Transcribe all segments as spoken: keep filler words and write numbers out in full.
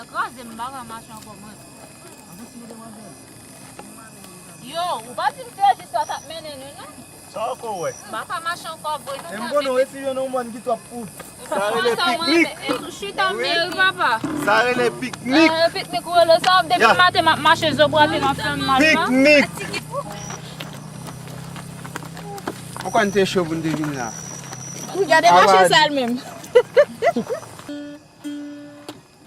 Kraze m, m pa ka mache ankò, mwen. Yo, ou pa di m se jis sa t ap mennen nou, non? Sa w ko wè? M pa ka mache ankò, vre, non. E m konnen w, e si jwenn yon mòn ki twòp pou. Sa rele piknik. Chita m ye, wi, papa. Sa rele piknik. Eh, piknik ou rele sa, depi maten m ap mache, zo brate m ap fè m mal, pa? Piknik. Poukwa n te cho pou n te vin la? Gade machin sa l menm.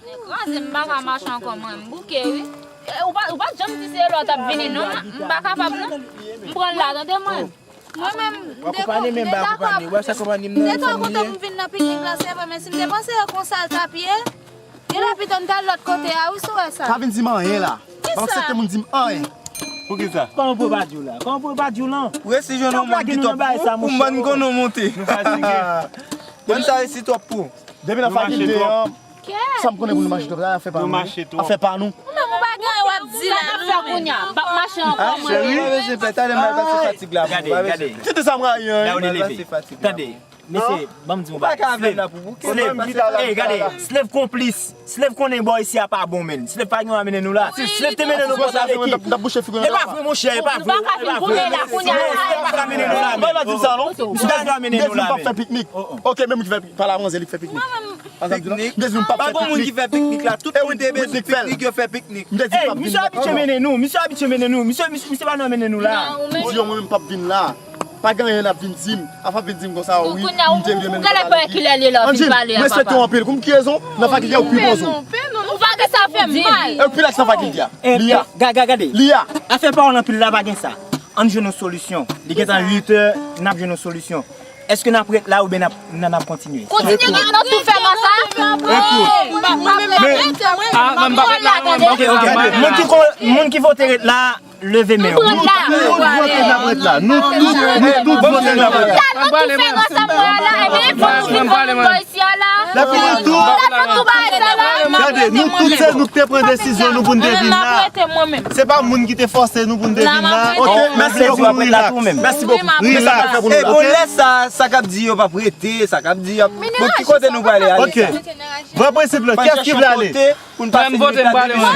Nèg kraze m, m pa ka mache ankò, mwen. M bouke, wi. Eh, ou pa, ou pa t janm di se lè w t ap vini, non. M pa kapab, non. M pran l la, tande, mwen. Mwen menm, m dekonprann, m pa konprann. Wè sa konprann m nan. Se twò kontan m vin nan piknik la, se vre, men si m te panse yo konsa l t ap ye, genlè pito m t al lòt kote a, wi, si w wè sa. Pa vin di m anyen la. Pa aksepte moun di m anyen. Poukisa? Kòman pou yo pa di w la? Kòman pou yo pa di w lan? Ou resi jwenn yon moun ki twòp pou, pou m bann konnen w monte. Nou fatige. Bann sa resi twòp pou. Depi nan fakilte an, sa m konnen pou nou mache twòp, afè pa nou. Afè pa nou. Ou menm ou pa gen anyen w ap di la, non, men. Kounye a, m p ap mache ankò, mwen. Cheri, pa bezwen pè, talè m al pase fatig la pou ou, pa bezwen pè. Gade, gade. Tande sa m rayi an, wi. M al pase fatig la pou ou. Tande, mesye, ban m di yon bagay. Slave, Slave, ey, gade, Slave konplis. Slave konnen bò isi a pa bon, menn. Slave pa gen dwa mennen nou la. Slave te mennen nou konsa l te ki. E pa vre, monchè, e pa vre, e pa vre. Slave pa ka mennen nou la, menn. Misye pa ka mennen nou la, menn. Pale a manzè, li k fè piknik. Pale a manzè, li k fè piknik. Piknik? Pa gen moun ki fè piknik la. Tout moun te bezwen piknik, yo fè piknik. Ey, misye abitye mennen nou. Misye abitye mennen nou. Misye, misye, misye pa nan mennen nou la. Di yo mwen menm p ap vin la. Pa gen anyen n ap vin di m. Ap vin di m konsa, wi, m te vle mennen nou pale. Anjil, mwen swete w anpil. Kòm ki rezon? Nan fakilte a ou pi bon zon. Ou pa gen sa fè m mal. E ou pi laks nan fakilte a. Li a. Gade, gade. Li a. Afè pawòl anpil la pa gen sa. Ann jwenn yon solisyon. Li gentan uit è, n ap jwenn yon solisyon. Èske n ap ret la oubyen n ap, n ap kontinye? Kontinye gen nan tou fè nan sa. Ekout, men, a, mwen m p ap ret la, mwen m p ap ret la. Moun ki ko-, moun ki vote ret la, leve men w. Nou tout vote n ap ret la. Nou tout, nou tout vote n ap ret la. Gad nou tou fè nan sa mwen la, ebyen fò nou vin pou moun bò isi a la. Lè fini tou. Gade, nou tout se nou k te pran desizyon nou pou n te vin la. Se pa moun ki te fòse nou pou n te vin la. Ok, mèsi, nou ap ret la tou menm. Mèsi bokou. Rilaks. E bon, lè sa, sa k ap di yo p ap rete, sa k ap di y ap, bon, ki kote nou prale ale sa? Vrè prensip la, kiyès ki vle ale? Mwen m vote, m prale, mwen.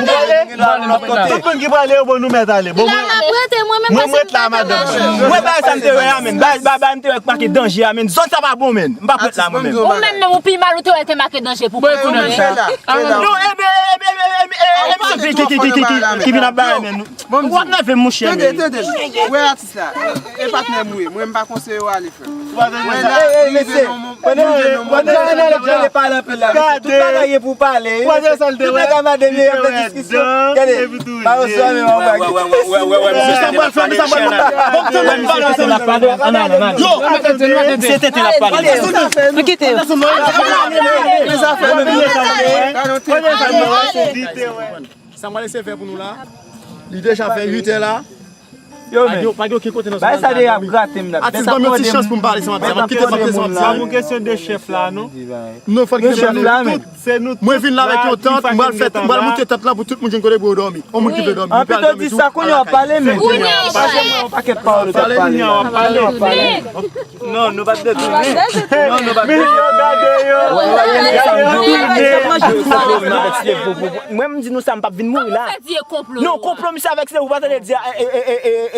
Tout moun ki prale yo, bon, nou mèt ale. Bon, mwen, mwen m ret la, madanm. Mwen, bagay sa m te wè a, menn. Bagay, bagay, bagay m te wè k make danje a, menn. Zòn sa pa bon, menn. M p ap ret la, mwen menm. Ou menm, menm, ou pi mal, ou te wè l te make danje pou kont ou, menn. Non, e, e, e, e, e, e, e, misye ki, ki, ki, ki, ki, ki vin ap bay, menn. W ap nève m, monchè, men. Tande, tande. Wè atis la. E patnè m ou ye. Mwen, m pa konseye w ale, frè. Mwen la, m rive nan yon moman, m rive nan yon moman. Tout bagay gen pou pale. Tout nèg a madanm yo, y ap nan diskisyon. Gade, pa resevwa menm anba. Yo, se tenten l ap pale. Nou kite yo. Sa m prale se fè pou nou la. Li deja fè uit è la. Yo, men. Pa gen okenn kote nan zòn nan. Bagay sa deja ap grate m la. Atis, ban m yon ti chans pou m pale, sa m ap di. Sa pa yon kesyon de chèf la, non. Non, fò l gen chèf la, men. Mwen vin la avèk yon tant, m pral fè, m pral moute tant lan pou tout moun jwenn kote pou yo dòmi. On moun ki vle dòmi, li pral dòmi tou. Anpil di sa, kounye a w ap pale, men. Kounye a w ap pale. Pakèt pawòl w ap pale. Kounye a w ap pale. Non, nou pa t detounen. Non, nou pa t detounen. Mwen, m di nou sa, m p ap vin mouri la. Non, konplo misye avèk se ou pa tande di, e,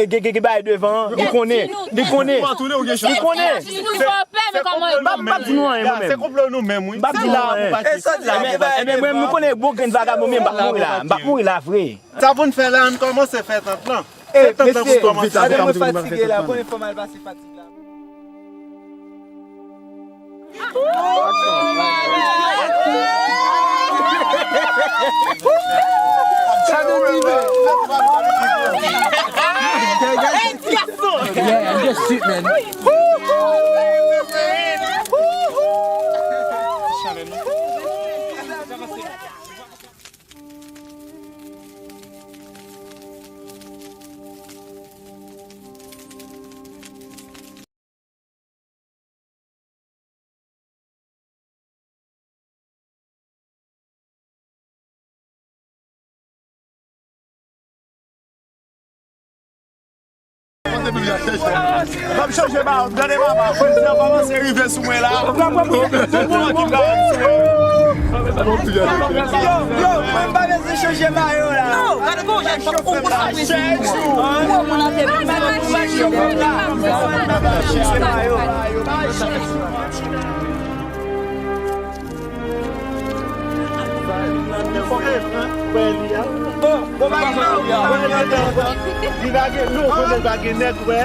e, gen, gen, gen bagay devan, li konnen, li konnen, li konnen. M p ap, m p ap di nou anyen, mwen menm. Se konplo nou menm, wi. M p ap di nou anyen. Ebyen, mwen, nou konnen bon grenn vagabon, men m p ap mouri la, m p ap mouri la vre. Sa pou n fè la, ann kòmanse fè tant lan. E, mesye, gade mwen fatige la, konnen fò m al pase fatig la. Yeah, I'm just shit, man. M ap chanje ba, gade papa, prezidan kòmanse rive sou mwen la. Tout moun ki pral sou mwen. Yo, yo, mwen pa bezwen chanje mayo la. Non, gade kòman w jèn fòk ou konsa. Chèch ou. Ou moun an te vin. Mwen pa bezwen chanje mayo la. Mwen pa bezwen chanje mayo. Bon, bon, li pa gen, non, konnen pa gen nèg, wè.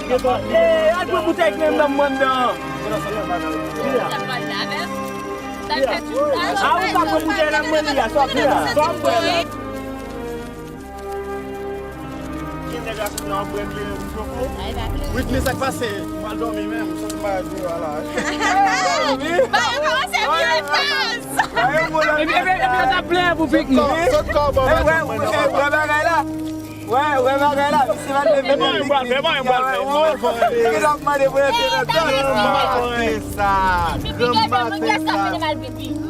Eh, al pran boutèy krèm nan mwen nan. A, ou pa pran boutèy nan mwen li a, sa w ap fè a? Sa w ap fè a? Ki nèg la sot nan brèk li, Joko? Whitney, sa k pase? Ou al dòmi menm, sot maladi a la. Ba yo kòmanse vire taz. Epi, epi, epi, yo t ap plenyen pou piknik. Sot kò, sot kò, bon, eh, wè, eh, wè bagay la. Wè, wè bagay la, misye va leve nan piknik. Fè mwen, fè mwen, fè mwen. Li t ap mande pou leve nan tan. Granmaten sa, granmaten sa. M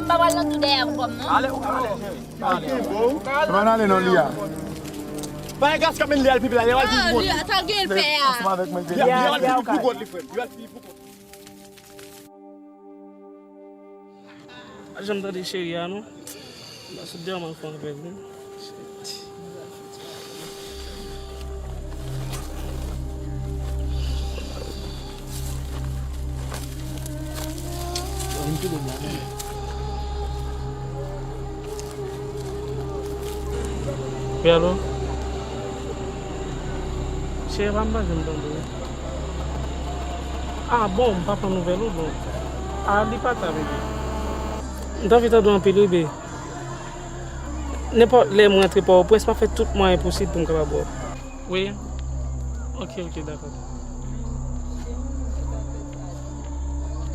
pa pral nan tou dèyè albòm, non. Ale, ale, cheri. Ale. Fè mwen ale non, Lia. Bay gason men Lia al pipi la, Lia al pipi pou kont li. Sa gen l fè a. Ansanm avèk mwen, Lia, Lia al pipi pou kont li, frè m. Lia al pipi pou kont li. Pa janm tande cheri a non. L ap sot deyò m al fè yon apèl wi. Wi, alo? Cheri pa m pa janm tande w. Ah bon, m pa pran nouvèl ou, bon. Ah, li pa ta, bebe. M t anvi tande w anpil, wi, bebe. Nenpòt lè m rantre Pòtoprens, m ap fè tout mwayen posib pou m kapab wè w. Wi. Ok, ok, dakò.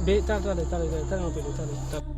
Bebe, talè, talè, talè, talè, talè, anpil, talè, talè.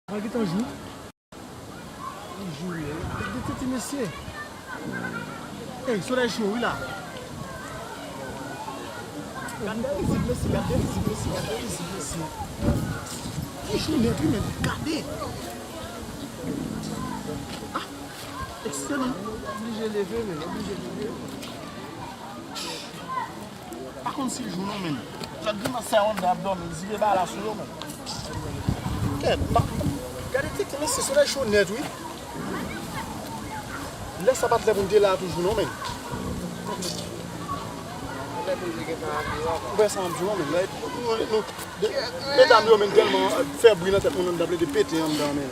Pral gentan jou. Jou, wi. Gade tete mesye. Ey, solèy cho, wi, la. Gade rizib mesye, gade rizib mesye, gade rizib mesye. Li cho nèt, wi, men gade. Ah, ekselan. Oblije leve, men, oblije leve. Pa konn si l jou non, menn. Sa grimas sa yo anndan ap dòmi, l zile bala sou yo, menn. Kèt, ma, gade tete mesye, solèy cho nèt, wi. Lè sa pa t lè pou n te la toujou non, menn. Ou wè sa m ap di w, menn. Lè nou, nou, De, medam yo menm tèlman fè bri nan tèt moun, anndan plede pete anndan, men.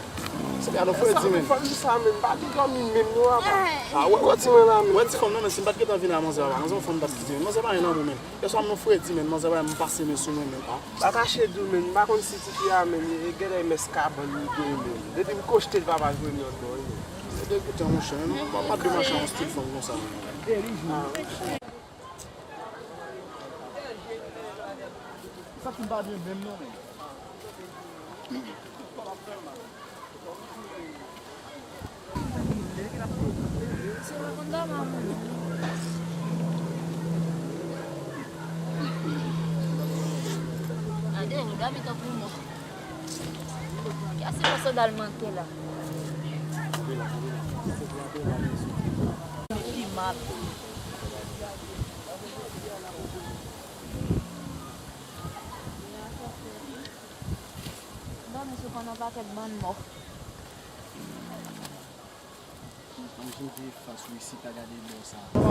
Se pa nou fredi, men. Fanm sa menm, pa di dòmi menm non, apa. Ah, wè, wè ti, wè ti fanm nan, men si m pa t gentan vin a manzè, apa. Manzè yon fanm m t ap kite, men manzè pa gen lanmou, men. Yèswa m nou fredi, men manzè pa m pase men sou mwen, men, ah. Pa kache di w, men, m pa konn si tifi a, men, e, e genlè mès kabann li gen, men. Depi m kochte l, papa jwenn yon non, men. Se degoute, monchè, men. M pa, m pa dwe mache a yon stil fanm konsa, men. Ah, monchè. Sa ki m pa byen menm non, men. Gade, ou dòmi tankou mò. Kiyès se sòlda l manke la? Ki mal. Dòmi sou kò nan pakèt bann mò. Mwen jwenn vye fas wi isit la, gade bò sa. Mwen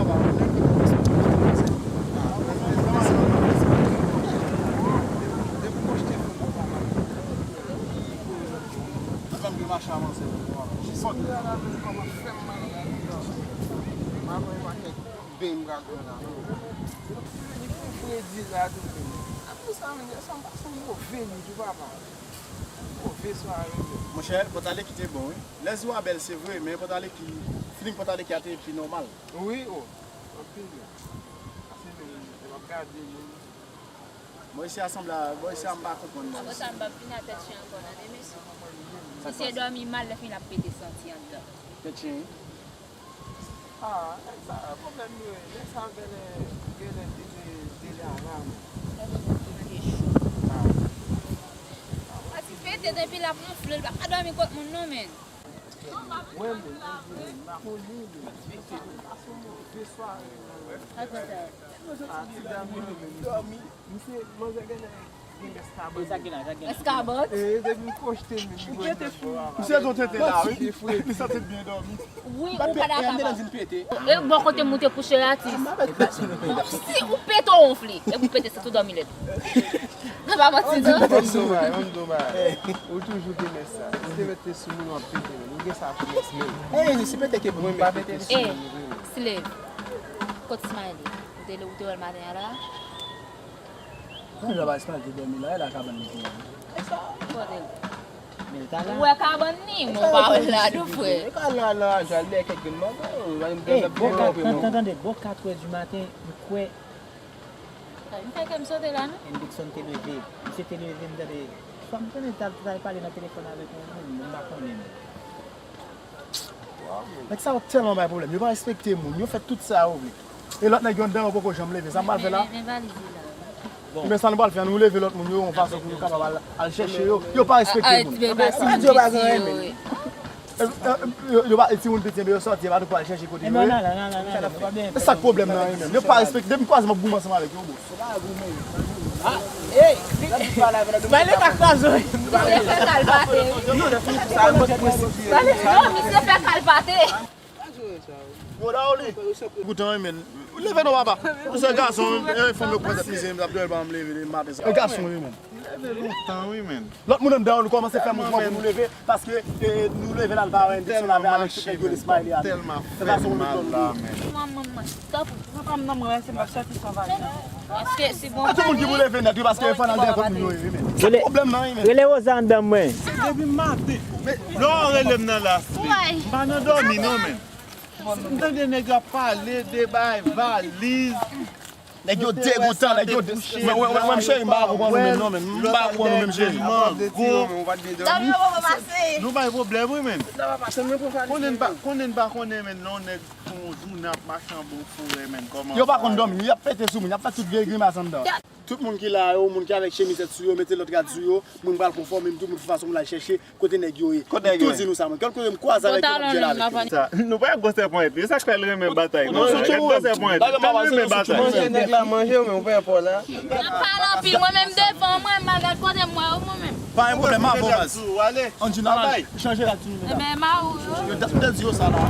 pa m gen mache avanse. Jis sòti. Peyi m pral pran la, non. Li fin fredi la tou, men. Apre sa, men, yè swa m pase yon move nwit, wi, papa. Move sware, men. Monchè, Pòtaleki te bon, wi. Lè jou a bèl, se vre, men Pòtaleki, feeling Pòtaleki a te pi nòmal. Wi, o. Anpil, men. Pase, men, lè m ap gade, men. Bon, isi a sanble a, bon, isi a m pa konprann, non. Apre sa, m p ap vin a tèt chen ankò, tande, mesye. Misye dòmi mal, lè fini l ap pete santi anndan. Tèt chen, wi. Ah, nèg sa, pwoblèm yo ye. Nèg sa genlè, genlè dele, dele a la, men. Gade moun ki mande chou. Ah. Pati pete depi l ap wonfle, l pa ka dòmi kot moun non, men. Mwen menm, mwen di menm, m pa konn li menm. Misye pase yon move sware, men. Ah, ti dam nan, men, misye, misye, manzè genlè gen eskabòt. Eskabòt? E, depi m kwochte l, men, li gwo nan bò a. Misye gon tete la, wi. Li santi l byen dòmi. Wi, ou pa dakò. E bò kote m ou te kouche a, ti. Si ou pete, ou wonfle. Epi ou pete, se tou dòmi lèd. Nan pa manti, non. Ban m di w yon bagay, ban m di w yon bagay. Ou toujou te mèt sa. Ou te mèt te sou moun w ap pete, men. Ou gen sa finès, men. E, si pete ke pou mwen, pa pete sou moun, vre, men. Slave. Kot Smiley? Ou te, ou te wè l maten an la? Nan, jan pa Smiley te dòmi la, e la kabann li te ye. Kote l? Men l ta la. Ou wè kabann li, men w pa wè l la tou, frè. E ka la, la, jan l dèyè kèk grenn mango, ou pa gen pwoblèm nan pye, non. Tan, tan, tande, bò kat è di maten, m kwè. Sa, m fè kè m sote la, non? Hendrickson te leve. Misye te leve, m tande. Swa m tande t al, t al pale nan telefòn avèk yon moun, m pa konnen. Nèg sa yo tèlman bay pwoblèm. Yo pa respekte moun. Yo fè tout sa yo vle. E lòt nèg yo anndan, yo poko janm leve. Sa m pral fè la? Men, men, men valiz li la. Bon. Ebyen, sa nou pral fè, an nou leve lòt moun yo yon fason pou yo kapab al, al chèche yo. Yo pa respekte moun. Yo pa di yo pa gen renmen. E, e, yo, yo pa, e timoun piti, men yo sòti, e pa nou pou al chèche kote yo ye. E sa k pwoblèm nan, e menm. Yo pa respekte. Depi m kwaze, m ap goumen ansanm avèk yo, bro. Smiley pa kraze w. Li fè kalbate, wi. Smiley, non, misye fè kalbate. Goutan, wi, men. Leve non, papa. Ou se gason, e fanm yo pran tèt mizè, m ap jwenn pa m leve maten sa. E gason, wi, men. Leve lontan, wi, men. Lòt moun anndan, nou kòmanse fè mouvman pou nou leve, paske, e, nou leve la, nou pa wè Hendrickson avè, avèk tout nèg yo, Smiley a. Tèlman fè mal la, men. Manman, manman. Tanpri, papa m nan mwen, se m ap sòti san valiz. Èske si bon. A tout moun ki pou leve nèt, wi, paske yo fann al dèyè kont moun yo, wi, men. Sa pwoblèm nan, wi, men. Rele Rosa anndan mwen. Depi maten. Lè w rele m nan la, m pa nan dòmi, non, men. M tande nèg yo ap pale de bay valiz. Nèg yo degoutan, nèg yo de-, mwen, mwen, mwen, mwen, cheri, m pa konprann nou menm, non, men. M pa konprann nou menm, cheri. Nou bay pwoblèm, wi, men. Konnen n pa, konnen n pa konnen, men, non, nèg. Yon jounen ap mache anba yon forè, men, kòman. Yo pa konn dòmi, y ap pete sou moun, y ap fè tout vye grimas anndan. Tout moun ki la yo, moun ki avèk chemizèt sou yo, mete lòt rad sou yo, moun pral konfòme m, tout moun fè fason moun al chèche kote nèg yo ye. Kote nèg yo ye? M tou di nou sa, mwen. Kèlke kote m kwaze avèk yo, m ap jwenn avèk yo. Sa, nou pa gwo sèponyèt, li, sa k fè l renmen batay. Non, non, se tou. L renmen batay. Manje nèg la, manje, men ou pa pè la. N ap pale anpil, mwen menm devan, mwen, m al gad kote m wè yo, mwen menm. Pa gen pwoblèm, m avè w, baz. Andy, n al chanje rad sou nou. Ebyen, m a ou yo. Yo, m te di yo sa la.